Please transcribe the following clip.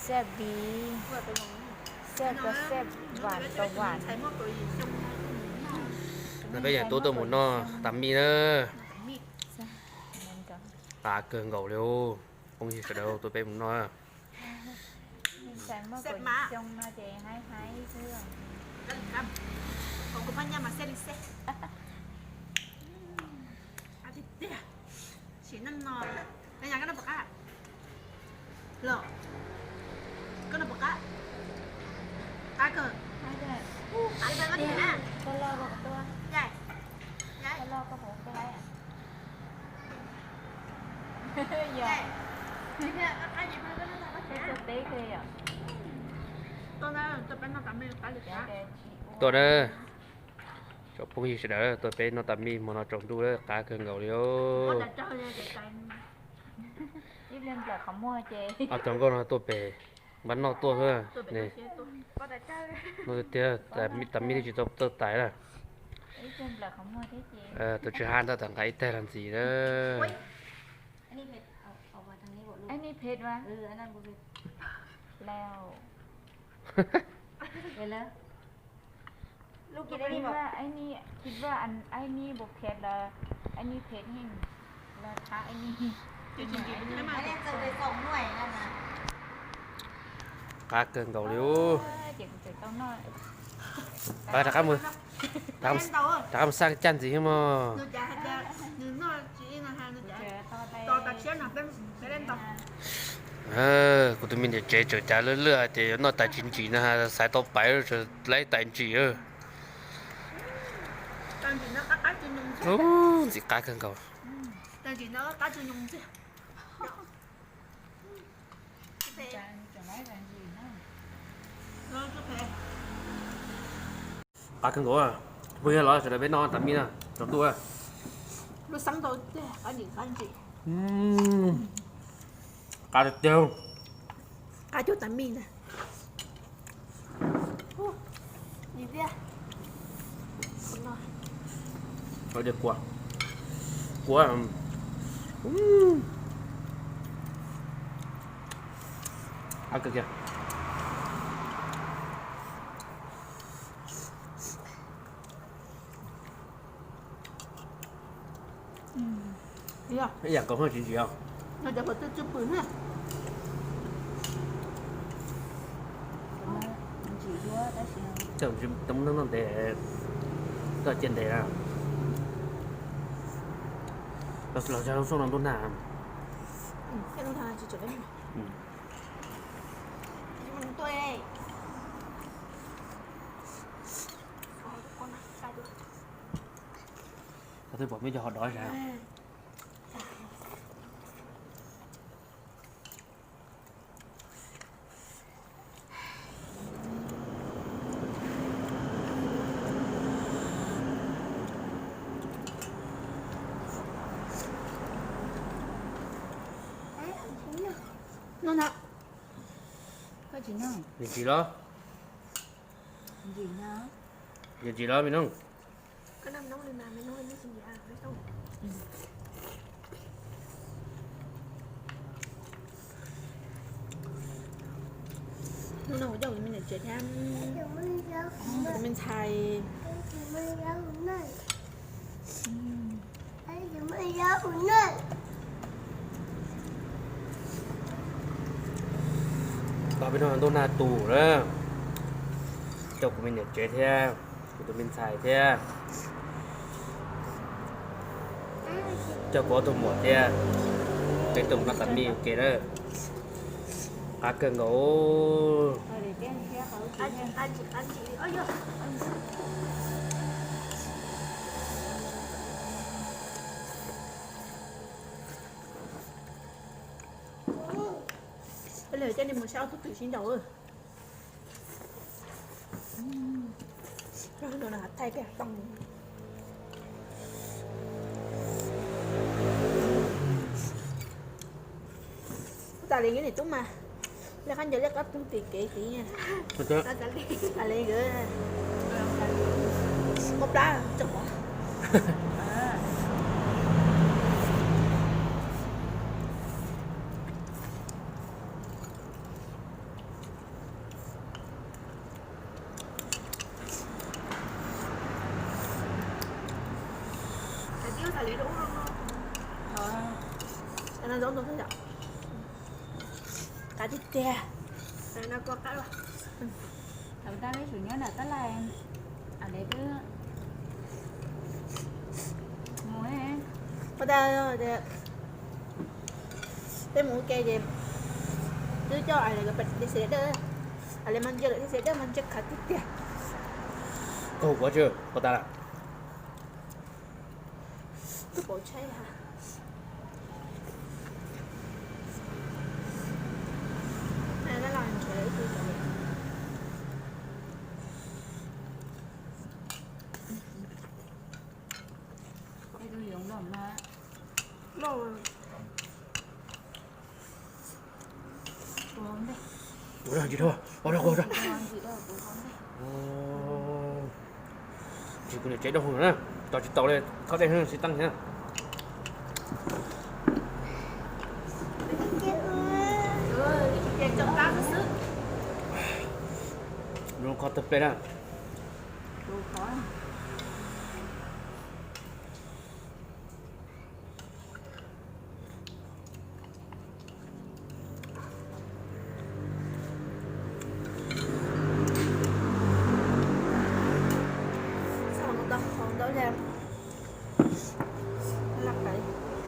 Xab vis, xab ko xab vam ko vam. Peb yog tub tuaj mus noj tas mij na. Qab kawg nkaus li, phooj ywg sawv daws tuaj peb mus noj. Tuaj na, tsoom phooj ywg sawv daws, tuaj peb noj tas mij hmo no tsaus ntuj lawm, qab kawg nkaus li. Ob tug nkauj no tuaj pem npaj noj tuaj xwb ne. Noj tiag tiag, tas mij twb tsis tau txawj tais lawm. Tus tswv hab ntawd tas nqa ib teg los ntxiv na. Kiv vaj, kiv vaj, ai ni npaum phem los, ai ni phem heev los thab ai ni. Qab kawg nkaus li. Rov qab mus, rov qab mus xaj caj ntxiv mog. Kuv tus me niam tsev tseem cav lwj lwj hais tias yuav noj tais tsis ntsim no, xaiv tau pais lawm tseem laib tais ntsim. Ntxim qab kawg nkaus. Qab kawg nkaus, phooj ywg los sawv daws peb noj tas mij na, tsaus ntuj. Qab tiag tiag. Kua, kua, qab kawg kiag. Ib yam nkaus haj tsis ntsim os. Tsis muaj neeg noj ntev, txoj cia ntev na. Los zog lub xyoo no ntuj nag. Twb pom me cov hov dov zag. Ntsim los, ntsim los me noog. Hnub no kuv coj kuv me niam tsev thiab kuv me ntxhais, tos peb noj ntuj nag tu na, coj kuv me niam tsev thiab kuv tus me ntxhais thiab coj kuv ob tug muam thiab peb tuaj mus noj tas mij ua ke na. Qab kawg nkaus. Peb coj nej mus saib ob tug twm sib nraus. Thaij kiag too. Kuv tas li nkawd niam tub mas, lej qab ncaws lej qab poob tim kev tid. Tas li nkawd, qab plab tsoom. Qab tiag tiag. Thaum tab leb tsum nyob nram tab laj, a le twb mus. Peb mus ua ke ces twb coj a le xav dawj, a le mas ntsia lawm xav dawj mas ntsia qab tiag tiag. Koj hu kuv tsi, puas tas lawm? Twb pom tshaib ha. Ua tsis dhau, ua tsis dhau. Tsis, kuv niam tsev dau hwv na, tos tsis tau li, thov dej xib teeb na. Zoo qhov tawg pleg na. Txhob mus tau qhov ntau li,